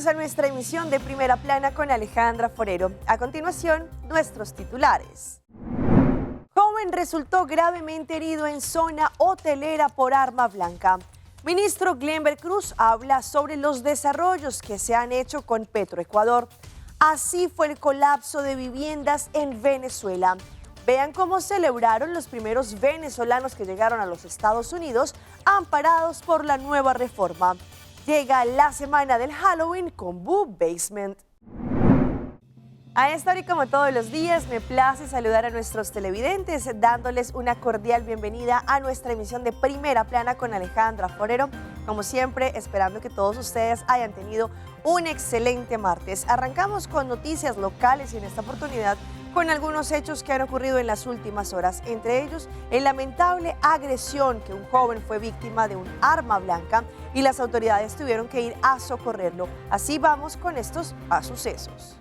Bienvenidos a nuestra emisión de Primera Plana con Alejandra Forero. A continuación, nuestros titulares. Joven resultó gravemente herido en zona hotelera por arma blanca. Ministro Glenber Cruz habla sobre los desarrollos que se han hecho con Petroecuador. Así fue el colapso de viviendas en Venezuela. Vean cómo celebraron los primeros venezolanos que llegaron a los Estados Unidos amparados por la nueva reforma. Llega la semana del Halloween con Boo Basement. A esta hora y como todos los días, me place saludar a nuestros televidentes, dándoles una cordial bienvenida a nuestra emisión de Primera Plana con Alejandra Forero. Como siempre, esperando que todos ustedes hayan tenido un excelente martes. Arrancamos con noticias locales y en esta oportunidad con algunos hechos que han ocurrido en las últimas horas, entre ellos el lamentable agresión que un joven fue víctima de un arma blanca y las autoridades tuvieron que ir a socorrerlo. Así vamos con estos a sucesos.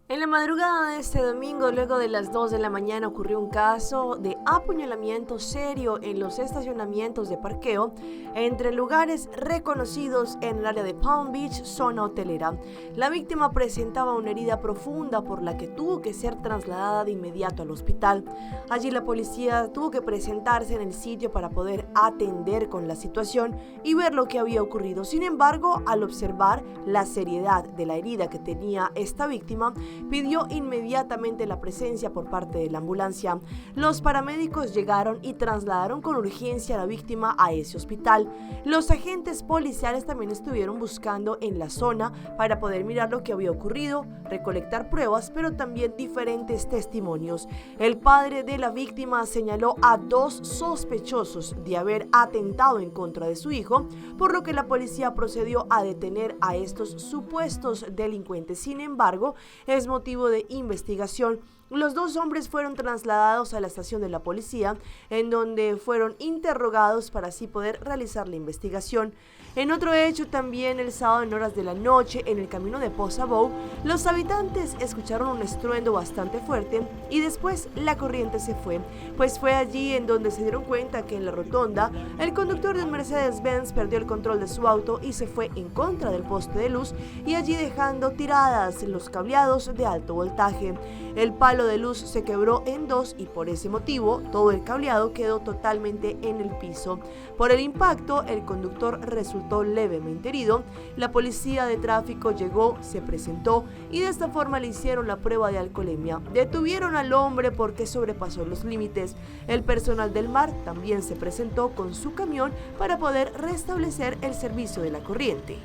En la madrugada de este domingo, luego de las 2 de la mañana, ocurrió un caso de apuñalamiento serio en los estacionamientos de parqueo entre lugares reconocidos en el área de Palm Beach, zona hotelera. La víctima presentaba una herida profunda por la que tuvo que ser trasladada de inmediato al hospital. Allí la policía tuvo que presentarse en el sitio para poder atender con la situación y ver lo que había ocurrido. Sin embargo, al observar la seriedad de la herida que tenía esta víctima, pidió inmediatamente la presencia por parte de la ambulancia. Los paramédicos llegaron y trasladaron con urgencia a la víctima a ese hospital. Los agentes policiales también estuvieron buscando en la zona para poder mirar lo que había ocurrido, recolectar pruebas, pero también diferentes testimonios. El padre de la víctima señaló a dos sospechosos de haber atentado en contra de su hijo, por lo que la policía procedió a detener a estos supuestos delincuentes. Sin embargo, es motivo de investigación. Los dos hombres fueron trasladados a la estación de la policía, en donde fueron interrogados para así poder realizar la investigación. En otro hecho, también el sábado en horas de la noche, en el camino de Poza Bou, los habitantes escucharon un estruendo bastante fuerte y después la corriente se fue, pues fue allí en donde se dieron cuenta que en la rotonda el conductor de un Mercedes-Benz perdió el control de su auto y se fue en contra del poste de luz y allí dejando tiradas los cableados de alto voltaje. El palo de luz se quebró en dos y por ese motivo todo el cableado quedó totalmente en el piso. Por el impacto, el conductor resultó levemente herido. La policía de tráfico llegó, se presentó y de esta forma le hicieron la prueba de alcoholemia. Detuvieron al hombre porque sobrepasó los límites. El personal del mar también se presentó con su camión para poder restablecer el servicio de la corriente.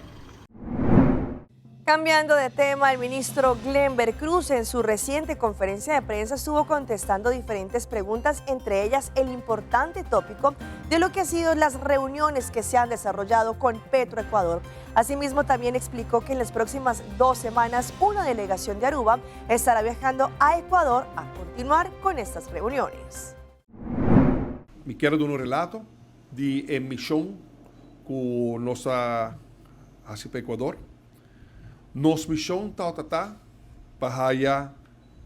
Cambiando de tema, el ministro Glenber Cruz en su reciente conferencia de prensa estuvo contestando diferentes preguntas, entre ellas el importante tópico de lo que han sido las reuniones que se han desarrollado con Petroecuador. Asimismo, también explicó que en las próximas 2 semanas una delegación de Aruba estará viajando a Ecuador a continuar con estas reuniones. Mi kier duna un relato di e mision cu nos a haci pa Ecuador. Nos mision ta pa haya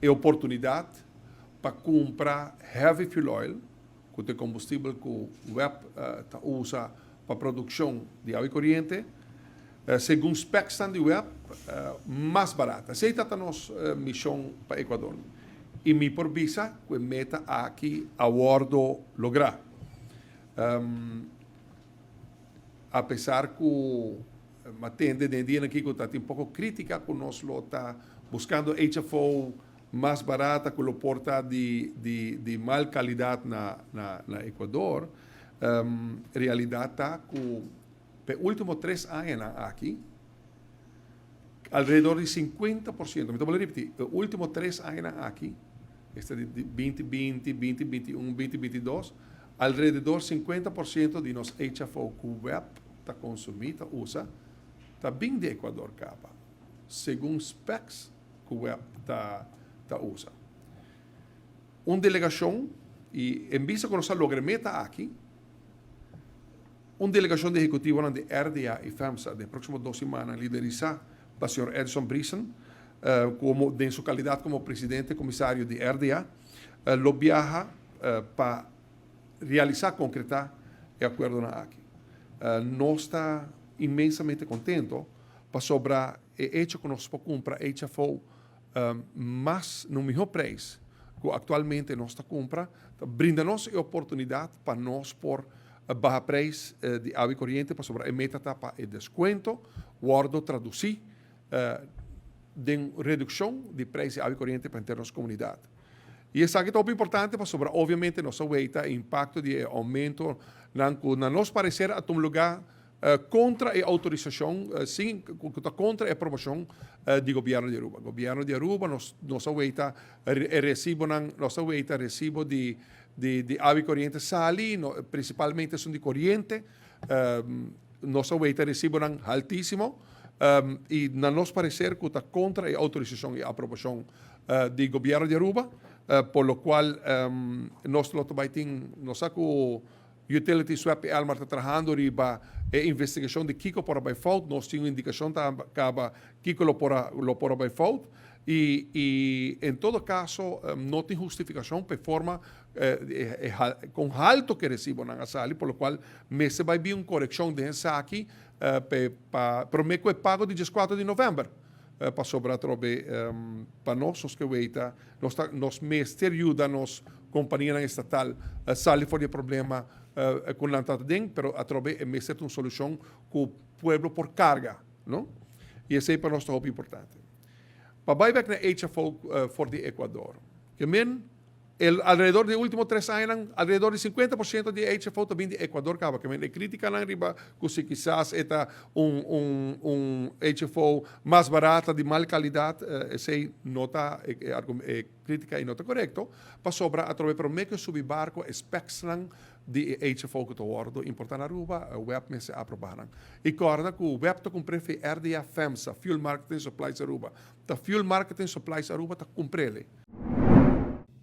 e oportunidad pa cumpra heavy fuel oil, cu ta combustibel cu WEB ta usa pa produccion di awa y coriente, segun specs di WEB, mas barata. Esey ta nos mision pa Ecuador. Y mi por bisa cu e meta aki a wordo logra. Apesar cu m'a tende den dia aki cu ta un poco critica cu nos lo ta buscando HFO mas barata cu lo por ta di mal calidad na Ecuador, realidad ta cu e ultimo 3 aña aki, alrededor di 50%, mi ta ripiti, e ultimo 3 aña aki, esta di 2020, 2021, 2022, alrededor 50% di nos HFO cu WEB ta consumi, ta usa, ta bin di Ecuador caba, segun specs cu WEB ta usa. Un delegacion, y en bista cu nos a logra meta aki, un delegacion di ehecutivo di RDA y FEMSA, den proximo 2 siman, liderisa pa señor Edison Briesen, como, den su calidad como presidente comisario di RDA, lo biaha pa realisa, concreta e acuerdo aki. Nos ta inmensamente contento. Pasobra e hecho ku nos por kumpra HFO mas na un mihó preis ku aktualmente nos ta kumpra, ta brinda nos e oportunidat pa nos por baha preis di awa i koriente pasobra e meta ta pa e deskuento wòrdu tradusí den redukshon di preis di awa i koriente pa henter nos komunidat. I esaki ta hopi importante pasobra obviamente nos a weita e impakto di e oumentonan ku na nos pareser a tuma lugá kontra e outorisashon, sin ku ta kontra e aprobashon di gobièrnu di Aruba. Gobièrnu di Aruba nos nos a weita e resibonan, nos a weita resibo di di awa i koriente sali, prinsipalmente esun di koriente, nos a weita resibonan haltísimo i na nos pareser ku ta kontra e outorisashon i aprobashon di Gobierno di Aruba, por lo cual nos lo ta bay tin, nos sa cu Utility Swep y Elmar ta trahando riba e investigacion di kico por a bay fout, nos tin un indicacion ta caba kico lo por a lo por a bay fout y y en todo caso no tin hustificacion pa e forma con halto cu e recibonan a sali, por lo cual mester bay bin un coreccion den esaki pa prome cu e pago di diescuatro di november. Pasobra atrobe pa nos, nos ke weita, nos ta, nos mester yuda nos kompanianan estatal sali for di e problema ku nan ta den, pero atrobe e mester ta un solushon ku pueblo por karga, no? I esei pa nos ta hopi importante. Pa bai bek na HFO for di Ecuador, ke men El alrededor di e ultimo tres añanan, alrededor di 50% di e HFO ta bin di Ecuador caba. Ke men e criticanan riba cu si kisas e ta un un un HFO mas barata di mal calidad, esey no ta e e critica ey no ta corecto, pasobra atrobe prome cu e subi barco e specsnan di e HFO cu ta wordo importa na Aruba, web mester aproba nan. Y corda cu web ta cumpr'e fe RDA FEMSA, Fuel Marketing Supplies Aruba. Ta Fuel Marketing Supplies Aruba ta cumpr'ele.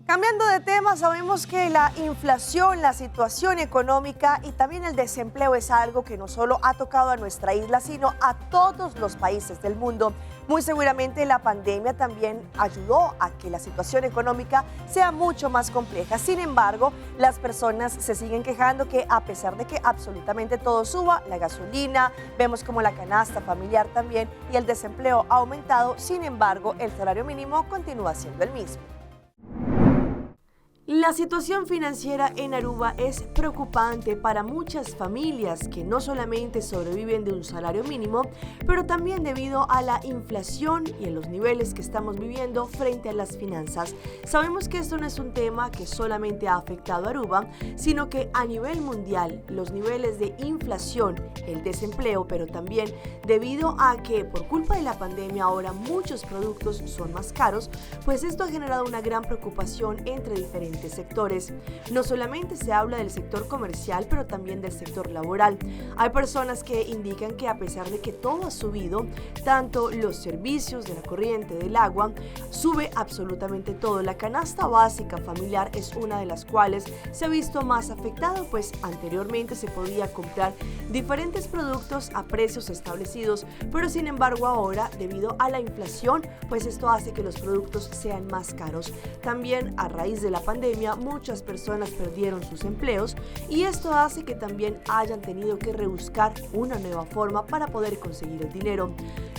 Cambiando de tema, sabemos que la inflación, la situación económica y también el desempleo es algo que no solo ha tocado a nuestra isla, sino a todos los países del mundo. Muy seguramente la pandemia también ayudó a que la situación económica sea mucho más compleja. Sin embargo, las personas se siguen quejando que a pesar de que absolutamente todo suba, la gasolina, vemos como la canasta familiar también y el desempleo ha aumentado, sin embargo, el salario mínimo continúa siendo el mismo. La situación financiera en Aruba es preocupante para muchas familias que no solamente sobreviven de un salario mínimo, pero también debido a la inflación y en los niveles que estamos viviendo frente a las finanzas. Sabemos que esto no es un tema que solamente ha afectado a Aruba, sino que a nivel mundial los niveles de inflación, el desempleo, pero también debido a que por culpa de la pandemia ahora muchos productos son más caros, pues esto ha generado una gran preocupación entre diferentes sectores. No solamente se habla del sector comercial, pero también del sector laboral. Hay personas que indican que a pesar de que todo ha subido, tanto los servicios de la corriente, del agua, sube absolutamente todo. La canasta básica familiar es una de las cuales se ha visto más afectado, pues anteriormente se podía comprar diferentes productos a precios establecidos, pero sin embargo ahora, debido a la inflación, pues esto hace que los productos sean más caros. También a raíz de la pandemia, muchas personas perdieron sus empleos y esto hace que también hayan tenido que rebuscar una nueva forma para poder conseguir el dinero.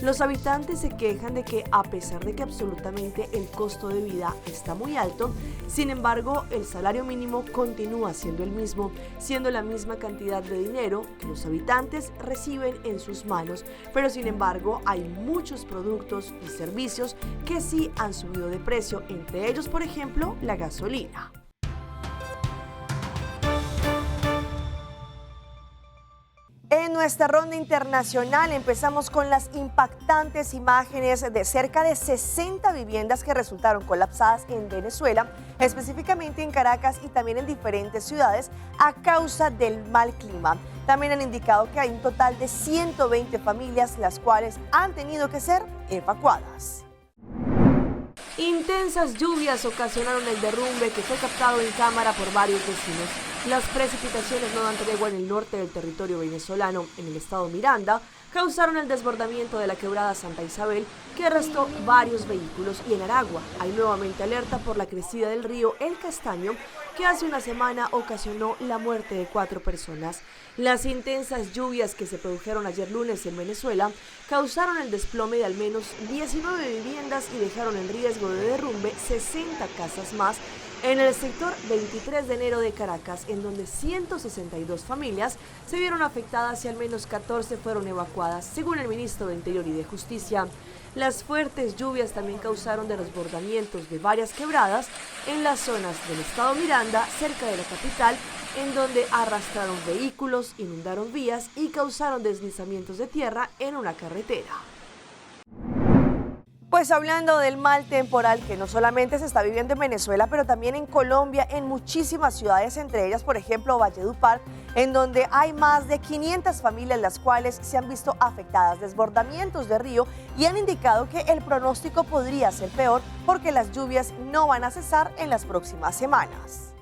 Los habitantes se quejan de que a pesar de que absolutamente el costo de vida está muy alto, sin embargo, el salario mínimo continúa siendo el mismo, siendo la misma cantidad de dinero que los habitantes reciben en sus manos, pero sin embargo hay muchos productos y servicios que sí han subido de precio, entre ellos, por ejemplo, la gasolina. En nuestra ronda internacional empezamos con las impactantes imágenes de cerca de 60 viviendas que resultaron colapsadas en Venezuela, específicamente en Caracas y también en diferentes ciudades a causa del mal clima. También han indicado que hay un total de 120 familias las cuales han tenido que ser evacuadas. Intensas lluvias ocasionaron el derrumbe que fue captado en cámara por varios vecinos. Las precipitaciones no dan tregua en el norte del territorio venezolano, en el estado Miranda, causaron el desbordamiento de la quebrada Santa Isabel, que arrastró varios vehículos. Y en Aragua hay nuevamente alerta por la crecida del río El Castaño, que hace una semana ocasionó la muerte de 4 personas. Las intensas lluvias que se produjeron ayer lunes en Venezuela causaron el desplome de al menos 19 viviendas y dejaron en riesgo de derrumbe 60 casas más en el sector 23 de enero de Caracas, en donde 162 familias se vieron afectadas y al menos 14 fueron evacuadas, según el ministro de Interior y de Justicia. Las fuertes lluvias también causaron desbordamientos de varias quebradas en las zonas del estado Miranda, cerca de la capital, en donde arrastraron vehículos, inundaron vías y causaron deslizamientos de tierra en una carretera. Pues hablando del mal temporal que no solamente se está viviendo en Venezuela, pero también en Colombia, en muchísimas ciudades, entre ellas, por ejemplo, Valledupar, en donde hay más de 500 familias las cuales se han visto afectadas, desbordamientos de río, y han indicado que el pronóstico podría ser peor porque las lluvias no van a cesar en las próximas semanas.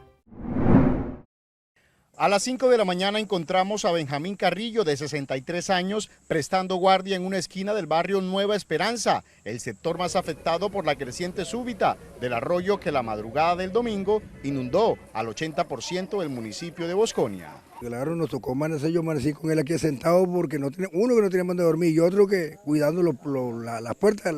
A las 5 de la mañana encontramos a Benjamín Carrillo, de 63 años, prestando guardia en una esquina del barrio Nueva Esperanza, el sector más afectado por la creciente súbita del arroyo que la madrugada del domingo inundó al 80% del municipio de Bosconia. Claro, nos tocó amanecer, yo amanecí con él aquí sentado porque no tiene, uno que no tenía donde dormir y otro que cuidando las puertas,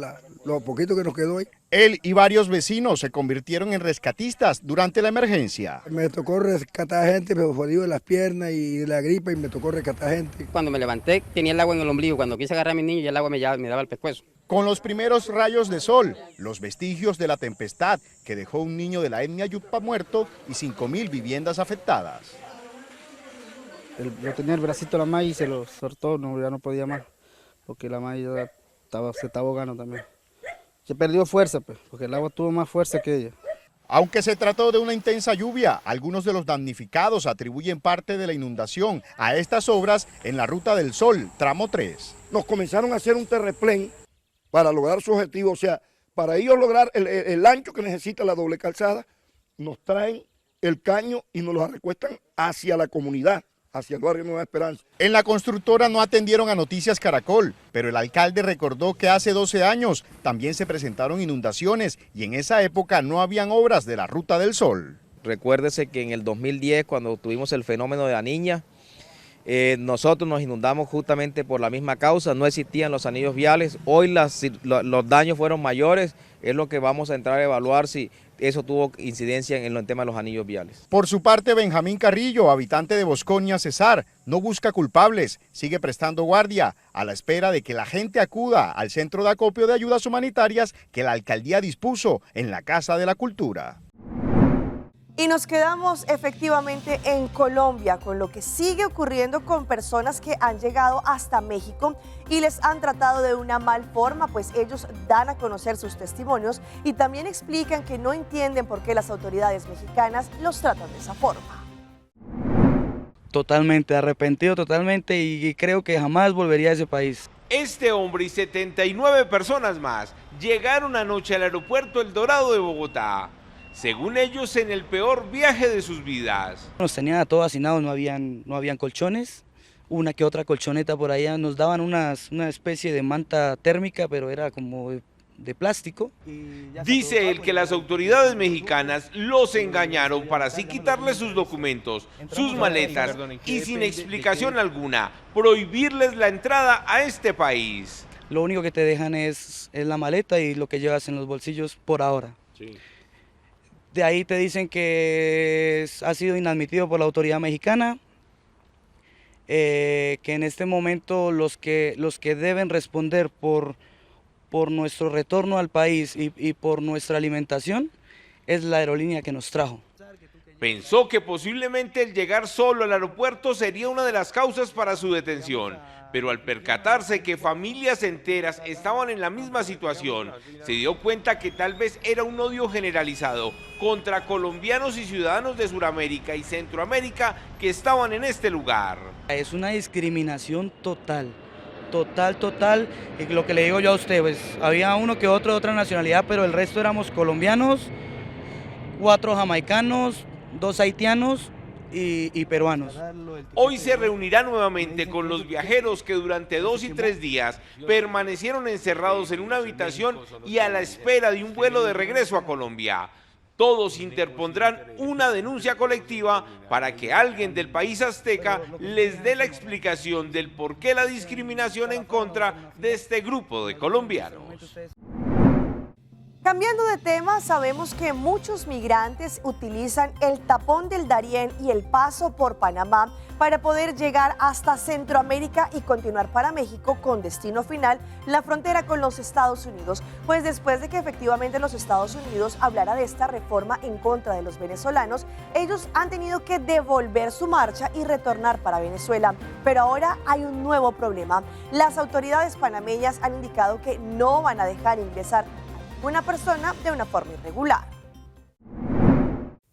lo poquito que nos quedó ahí. Él y varios vecinos se convirtieron en rescatistas durante la emergencia. Me tocó rescatar gente, me jodió de las piernas y de la gripa y me tocó rescatar gente. Cuando me levanté tenía el agua en el ombligo, cuando quise agarrar a mi niño ya el agua me daba el pescuezo. Con los primeros rayos de sol, los vestigios de la tempestad que dejó un niño de la etnia Yucpa muerto y 5.000 viviendas afectadas. Yo tenía el bracito de la maíz y se lo soltó, no, ya no podía más, porque la maíz ya se estaba ahogando también. Se perdió fuerza, pues, porque el agua tuvo más fuerza que ella. Aunque se trató de una intensa lluvia, algunos de los damnificados atribuyen parte de la inundación a estas obras en la Ruta del Sol, tramo 3. Nos comenzaron a hacer un terreplén para lograr su objetivo, o sea, para ellos lograr el ancho que necesita la doble calzada, nos traen el caño y nos lo recuestan hacia la comunidad, hacia el barrio Nueva Esperanza. En la constructora no atendieron a Noticias Caracol, pero el alcalde recordó que hace 12 años también se presentaron inundaciones y en esa época no habían obras de la Ruta del Sol. Recuérdese que en el 2010, cuando tuvimos el fenómeno de la niña, nosotros nos inundamos justamente por la misma causa, no existían los anillos viales, hoy los daños fueron mayores, es lo que vamos a entrar a evaluar si eso tuvo incidencia en el tema de los anillos viales. Por su parte, Benjamín Carrillo, habitante de Bosconia, Cesar, no busca culpables, sigue prestando guardia a la espera de que la gente acuda al centro de acopio de ayudas humanitarias que la alcaldía dispuso en la Casa de la Cultura. Y nos quedamos efectivamente en Colombia con lo que sigue ocurriendo con personas que han llegado hasta México y les han tratado de una mal forma, pues ellos dan a conocer sus testimonios y también explican que no entienden por qué las autoridades mexicanas los tratan de esa forma. Totalmente arrepentido, totalmente, y creo que jamás volvería a ese país. Este hombre y 79 personas más llegaron anoche al aeropuerto El Dorado de Bogotá. Según ellos, en el peor viaje de sus vidas. Nos tenían a todos hacinados, no habían colchones, una que otra colchoneta por allá, nos daban una especie de manta térmica, pero era como de plástico. Dice él que las autoridades mexicanas los engañaron para así quitarles sus documentos, sus maletas y sin explicación alguna, prohibirles la entrada a este país. Lo único que te dejan es la maleta y lo que llevas en los bolsillos por ahora. De ahí te dicen que ha sido inadmitido por la autoridad mexicana, que en este momento los que deben responder por nuestro retorno al país y por nuestra alimentación es la aerolínea que nos trajo. Pensó que posiblemente el llegar solo al aeropuerto sería una de las causas para su detención, pero al percatarse que familias enteras estaban en la misma situación, se dio cuenta que tal vez era un odio generalizado contra colombianos y ciudadanos de Sudamérica y Centroamérica que estaban en este lugar. Es una discriminación total, total, total, y lo que le digo yo a usted, había uno que otro de otra nacionalidad, pero el resto éramos colombianos, 4 jamaicanos, 2 haitianos y peruanos. Hoy se reunirá nuevamente con los viajeros que durante 2 y 3 días permanecieron encerrados en una habitación y a la espera de un vuelo de regreso a Colombia. Todos interpondrán una denuncia colectiva para que alguien del país azteca les dé la explicación del por qué la discriminación en contra de este grupo de colombianos. Cambiando de tema, sabemos que muchos migrantes utilizan el tapón del Darién y el paso por Panamá para poder llegar hasta Centroamérica y continuar para México con destino final la frontera con los Estados Unidos. Pues después de que efectivamente los Estados Unidos hablara de esta reforma en contra de los venezolanos, ellos han tenido que devolver su marcha y retornar para Venezuela. Pero ahora hay un nuevo problema. Las autoridades panameñas han indicado que no van a dejar ingresar una persona de una forma irregular.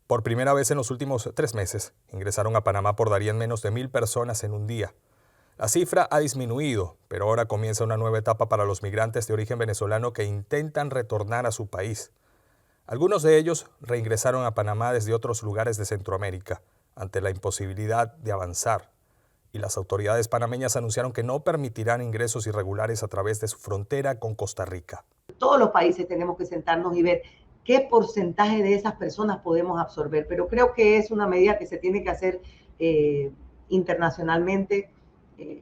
Por primera vez en los últimos 3 meses, ingresaron a Panamá por Darién menos de 1.000 personas en un día. La cifra ha disminuido, pero ahora comienza una nueva etapa para los migrantes de origen venezolano que intentan retornar a su país. Algunos de ellos reingresaron a Panamá desde otros lugares de Centroamérica, ante la imposibilidad de avanzar. Y las autoridades panameñas anunciaron que no permitirán ingresos irregulares a través de su frontera con Costa Rica. Todos los países tenemos que sentarnos y ver qué porcentaje de esas personas podemos absorber, pero creo que es una medida que se tiene que hacer internacionalmente,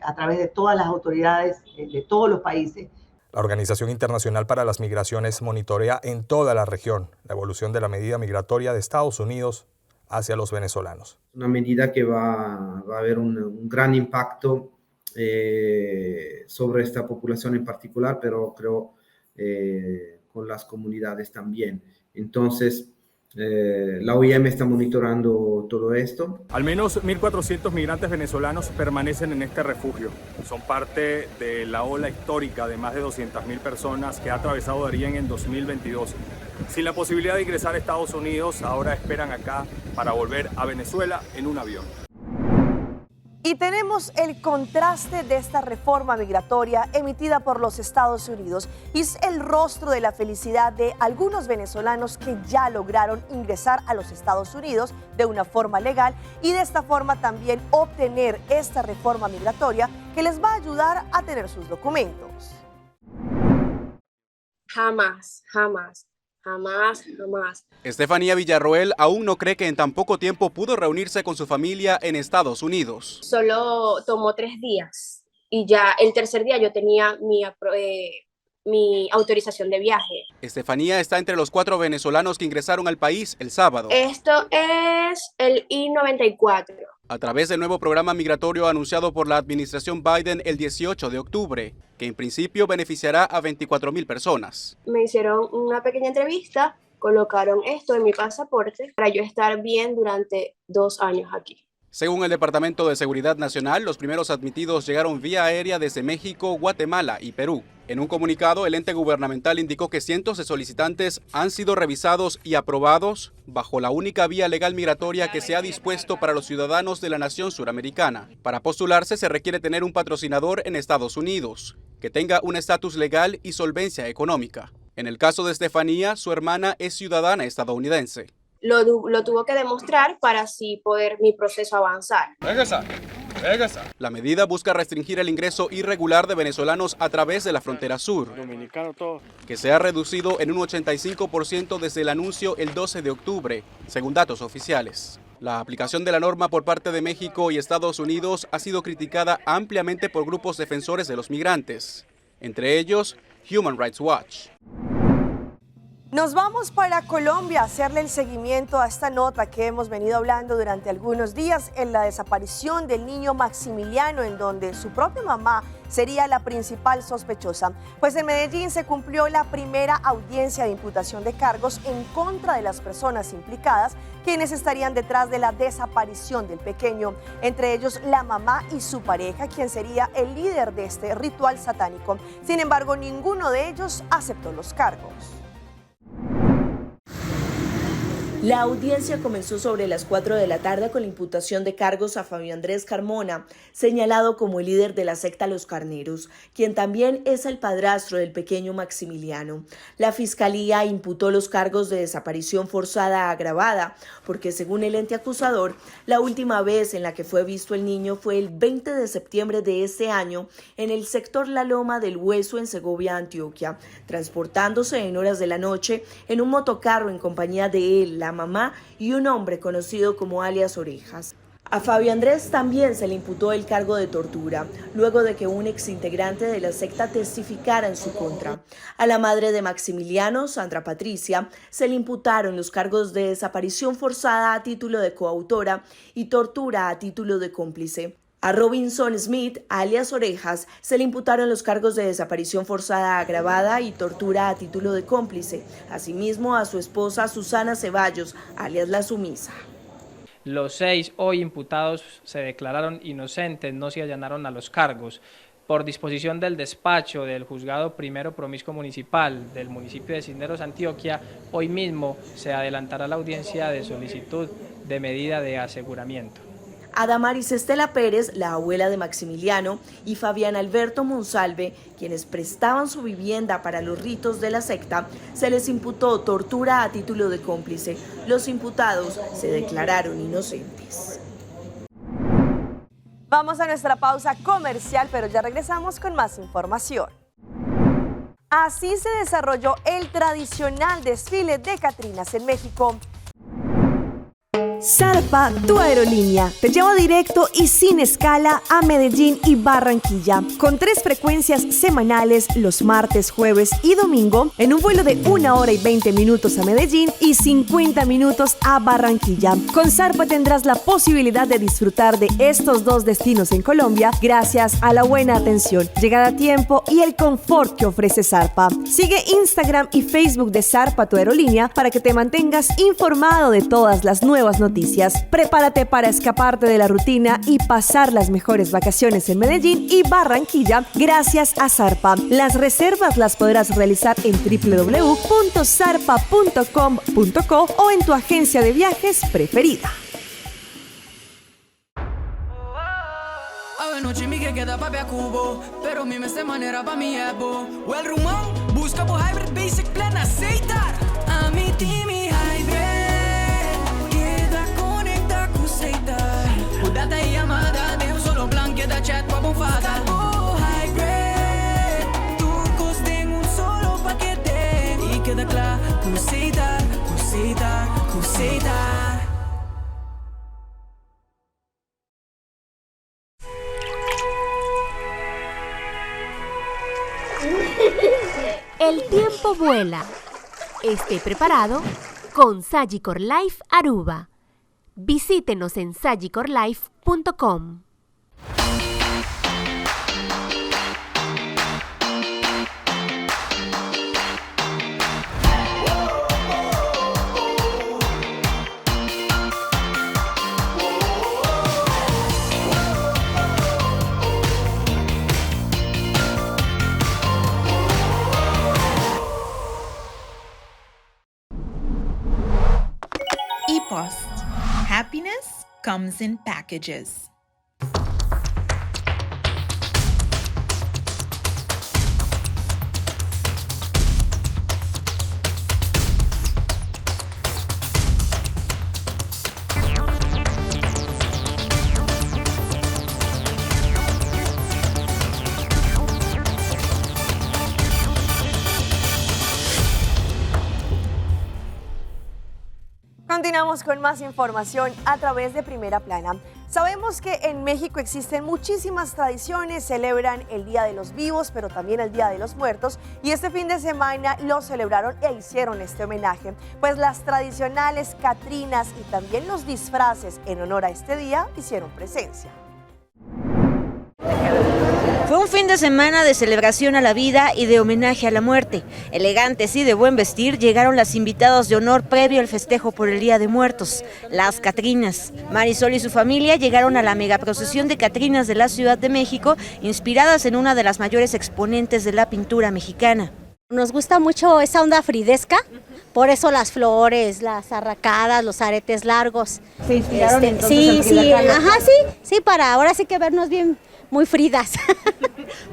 a través de todas las autoridades de todos los países. La Organización Internacional para las Migraciones monitorea en toda la región la evolución de la medida migratoria de Estados Unidos hacia los venezolanos. Una medida que va a haber un gran impacto sobre esta población en particular, pero creo con las comunidades también. Entonces, la OIM está monitorando todo esto. Al menos 1.400 migrantes venezolanos permanecen en este refugio. Son parte de la ola histórica de más de 200.000 personas que ha atravesado Darién en 2022. Sin la posibilidad de ingresar a Estados Unidos, ahora esperan acá para volver a Venezuela en un avión. Y tenemos el contraste de esta reforma migratoria emitida por los Estados Unidos. Y es el rostro de la felicidad de algunos venezolanos que ya lograron ingresar a los Estados Unidos de una forma legal y de esta forma también obtener esta reforma migratoria que les va a ayudar a tener sus documentos. Jamás, jamás. Jamás, jamás. Estefanía Villarroel aún no cree que en tan poco tiempo pudo reunirse con su familia en Estados Unidos. Solo tomó 3 días y ya el tercer día yo tenía mi autorización de viaje. Estefanía está entre los 4 venezolanos que ingresaron al país el sábado. Esto es el I-94. A través del nuevo programa migratorio anunciado por la administración Biden el 18 de octubre, que en principio beneficiará a 24.000 personas. Me hicieron una pequeña entrevista, colocaron esto en mi pasaporte para yo estar bien durante 2 años aquí. Según el Departamento de Seguridad Nacional, los primeros admitidos llegaron vía aérea desde México, Guatemala y Perú. En un comunicado, el ente gubernamental indicó que cientos de solicitantes han sido revisados y aprobados bajo la única vía legal migratoria que se ha dispuesto para los ciudadanos de la nación suramericana. Para postularse se requiere tener un patrocinador en Estados Unidos, que tenga un estatus legal y solvencia económica. En el caso de Estefanía, su hermana es ciudadana estadounidense. Lo tuvo que demostrar para así poder mi proceso avanzar. Regresa, regresa. La medida busca restringir el ingreso irregular de venezolanos a través de la frontera sur, Dominicano todo. que se ha reducido en un 85% desde el anuncio el 12 de octubre, según datos oficiales. La aplicación de la norma por parte de México y Estados Unidos ha sido criticada ampliamente por grupos defensores de los migrantes, entre ellos Human Rights Watch. Nos vamos para Colombia a hacerle el seguimiento a esta nota que hemos venido hablando durante algunos días en la desaparición del niño Maximiliano, en donde su propia mamá sería la principal sospechosa. Pues en Medellín se cumplió la primera audiencia de imputación de cargos en contra de las personas implicadas, quienes estarían detrás de la desaparición del pequeño, entre ellos la mamá y su pareja, quien sería el líder de este ritual satánico. Sin embargo, ninguno de ellos aceptó los cargos. La audiencia comenzó sobre las 4 de la tarde con la imputación de cargos a Fabio Andrés Carmona, señalado como el líder de la secta Los Carneros, quien también es el padrastro del pequeño Maximiliano. La fiscalía imputó los cargos de desaparición forzada agravada, porque según el ente acusador, la última vez en la que fue visto el niño fue el 20 de septiembre de este año en el sector La Loma del Hueso en Segovia, Antioquia, transportándose en horas de la noche en un motocarro en compañía de él, la mamá y un hombre conocido como alias Orejas. A Fabio Andrés también se le imputó el cargo de tortura, luego de que un exintegrante de la secta testificara en su contra. A la madre de Maximiliano, Sandra Patricia, se le imputaron los cargos de desaparición forzada a título de coautora y tortura a título de cómplice. A Robinson Smith, alias Orejas, se le imputaron los cargos de desaparición forzada agravada y tortura a título de cómplice. Asimismo, a su esposa Susana Ceballos, alias La Sumisa. Los 6 hoy imputados se declararon inocentes, no se allanaron a los cargos. Por disposición del despacho del Juzgado Primero Promiscuo Municipal del municipio de Cisneros, Antioquia, hoy mismo se adelantará la audiencia de solicitud de medida de aseguramiento. A Damaris Estela Pérez, la abuela de Maximiliano, y Fabián Alberto Monsalve, quienes prestaban su vivienda para los ritos de la secta, se les imputó tortura a título de cómplice. Los imputados se declararon inocentes. Vamos a nuestra pausa comercial, pero ya regresamos con más información. Así se desarrolló el tradicional desfile de Catrinas en México. Zarpa, tu aerolínea, te lleva directo y sin escala a Medellín y Barranquilla, con 3 frecuencias semanales los martes, jueves y domingo, en un vuelo de 1 hora y 20 minutos a Medellín y 50 minutos a Barranquilla. Con Zarpa tendrás la posibilidad de disfrutar de estos 2 destinos en Colombia gracias a la buena atención, llegada a tiempo y el confort que ofrece Zarpa. Sigue Instagram y Facebook de Zarpa, tu aerolínea, para que te mantengas informado de todas las nuevas noticias. Prepárate para escaparte de la rutina y pasar las mejores vacaciones en Medellín y Barranquilla gracias a Zarpa. Las reservas las podrás realizar en doble u doble u doble u punto zarpa punto com punto co o en tu agencia de viajes preferida. Anoche mi que queda papi a cubo, pero mi me se manera pa' mi ebo. Well, Rumón, busca por Hybrid Basic Plan aceitar. A mi team y Hybrid. Queda conecta con aceitar. Data y llamada de un solo plan, queda chat pa' bufada. Oh, Hybrid, tu coste en un solo paquete. Y queda claro, cosita, cosita, cosita. El tiempo vuela. Esté preparado con Sagicor Life Aruba. Visítenos en sagicor life punto com. Post. Happiness comes in packages. Continuamos con más información a través de Primera Plana. Sabemos que en México existen muchísimas tradiciones, celebran el Día de los Vivos, pero también el Día de los Muertos, y este fin de semana lo celebraron e hicieron este homenaje. Pues las tradicionales Catrinas y también los disfraces en honor a este día hicieron presencia. Fue un fin de semana de celebración a la vida y de homenaje a la muerte. Elegantes y de buen vestir llegaron las invitadas de honor previo al festejo por el Día de Muertos, las Catrinas. Marisol y su familia llegaron a la megaprocesión de Catrinas de la Ciudad de México, inspiradas en una de las mayores exponentes de la pintura mexicana. Nos gusta mucho esa onda fridesca, por eso las flores, las arracadas, los aretes largos. ¿Se inspiraron Este, entonces sí, en Frida sí, Kahlo? ajá, sí, sí, para ahora sí que vernos bien muy fridas.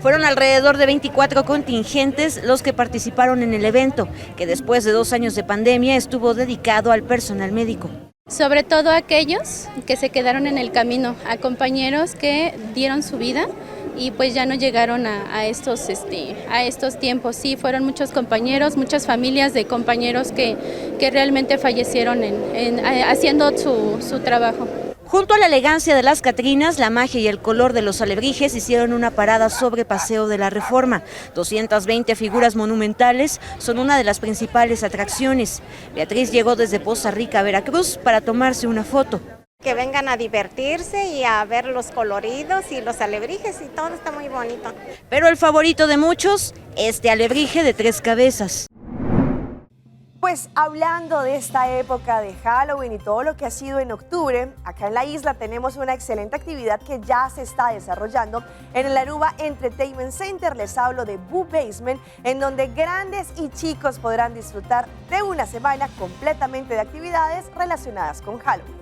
Fueron alrededor de 24 contingentes los que participaron en el evento, que después de dos años de pandemia estuvo dedicado al personal médico. Sobre todo aquellos que se quedaron en el camino, a compañeros que dieron su vida y pues ya no llegaron a, a estos, este, a estos tiempos. Sí, fueron muchos compañeros, muchas familias de compañeros que, que realmente fallecieron en, en, eh, haciendo su, su trabajo. Junto a la elegancia de las Catrinas, la magia y el color de los alebrijes hicieron una parada sobre Paseo de la Reforma. 220 figuras monumentales son una de las principales atracciones. Beatriz llegó desde Poza Rica, Veracruz, para tomarse una foto. Que vengan a divertirse y a ver los coloridos y los alebrijes y todo está muy bonito. Pero el favorito de muchos, este alebrije de tres cabezas. Pues hablando de esta época de Halloween y todo lo que ha sido en octubre, acá en la isla tenemos una excelente actividad que ya se está desarrollando en el Aruba Entertainment Center. Les hablo de Boo Basement, en donde grandes y chicos podrán disfrutar de una semana completamente de actividades relacionadas con Halloween.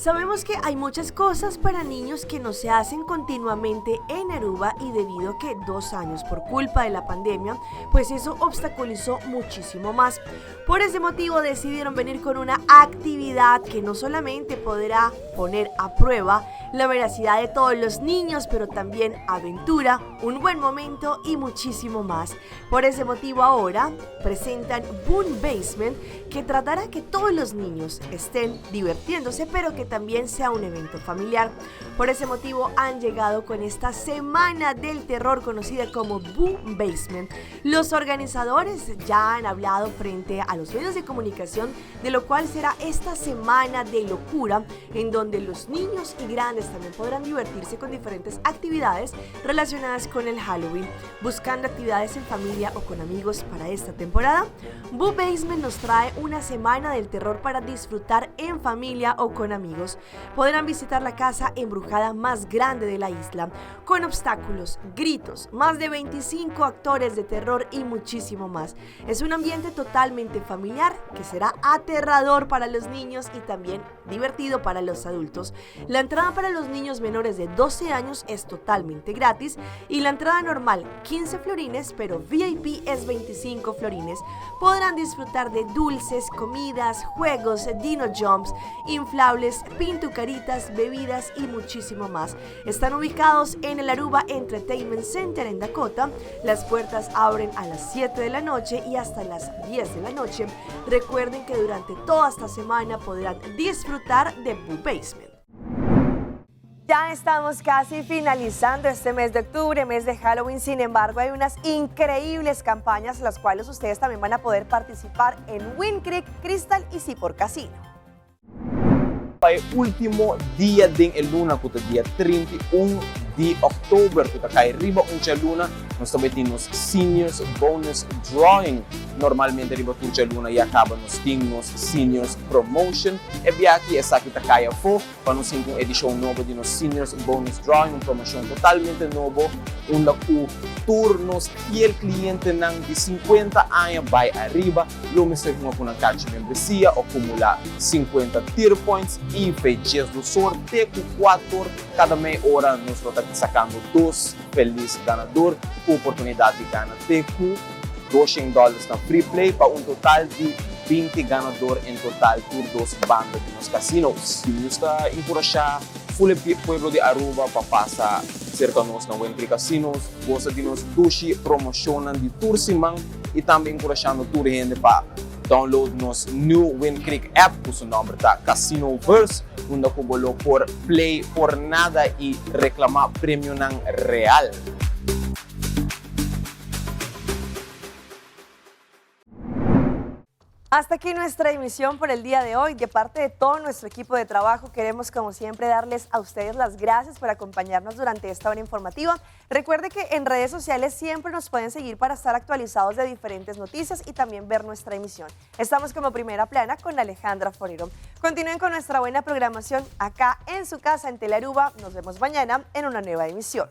Sabemos que hay muchas cosas para niños que no se hacen continuamente en Aruba y debido a que dos años por culpa de la pandemia, pues eso obstaculizó muchísimo más. Por ese motivo decidieron venir con una actividad que no solamente podrá poner a prueba la veracidad de todos los niños, pero también aventura, un buen momento y muchísimo más. Por ese motivo ahora presentan Boom Basement, que tratará que todos los niños estén divirtiéndose, pero que también sea un evento familiar. Por ese motivo han llegado con esta semana del terror conocida como Boom Basement. Los organizadores ya han hablado frente a los medios de comunicación de lo cual será esta semana de locura en donde los niños y grandes también podrán divertirse con diferentes actividades relacionadas con el Halloween, buscando actividades en familia o con amigos para esta temporada. Boo Basement nos trae una semana del terror para disfrutar en familia o con amigos. Podrán visitar la casa embrujada más grande de la isla, con obstáculos, gritos, más de 25 actores de terror y muchísimo más. Es un ambiente totalmente familiar que será aterrador para los niños y también divertido para los adultos. La entrada para los niños menores de 12 años es totalmente gratis y la entrada normal 15 florines, pero VIP es 25 florines. Podrán disfrutar de dulces, comidas, juegos, dino jumps, inflables, pintucaritas, bebidas y muchísimo más. Están ubicados en el Aruba Entertainment Center en Dakota. Las puertas abren a las 7 de la noche y hasta las 10 de la noche. Recuerden que durante toda esta semana podrán disfrutar de Boo Basement. Ya estamos casi finalizando este mes de octubre, mes de Halloween. Sin embargo, hay unas increíbles campañas las cuales ustedes también van a poder participar en Wind Creek, Crystal y Sipor Casino. Pa e ultimo dia den e luna ku ta dia 31 di òktober ku ta kai riba un djaluna, nos ta bai tin nos Seniors Bonus Drawing. Normalmente riba tur djaluna ya kaba nos tin nos Seniors Promotion. E biaha esaki ta kai afó pa nos tin un edishon nobo di nos Seniors Bonus Drawing, un promoshon totalmente nobo unda ku tur nos fiel klientenan di 50 aña bai ariba lo mester hunga ku nan karchi membresia o kumulá 50 tier points i fe 12 or te ku 4 or kada mei ora nos lo ta sakando dos felis ganador ku oportunidat di gana te ku 200 dòlars na free play pa un total di 20 ganador en total tur dos banda di nos casinos. Nos ta enkurashá ful e pueblo di Aruba pa pasa serka nos na Wind Creek Casinos, gosa di nos dushi promoshonnan di tur siman i tambe enkurashando tur hende pa download nos new Wind Creek app ku su nòmber ta Casinoverse unda ku bo lo por play por nada i reklamá premionan real. Hasta aquí nuestra emisión por el día de hoy. De parte de todo nuestro equipo de trabajo, queremos como siempre darles a ustedes las gracias por acompañarnos durante esta hora informativa. Recuerde que en redes sociales siempre nos pueden seguir para estar actualizados de diferentes noticias y también ver nuestra emisión. Estamos como Primera Plana con Alejandra Forero. Continúen con nuestra buena programación acá en su casa en Telearuba. Nos vemos mañana en una nueva emisión.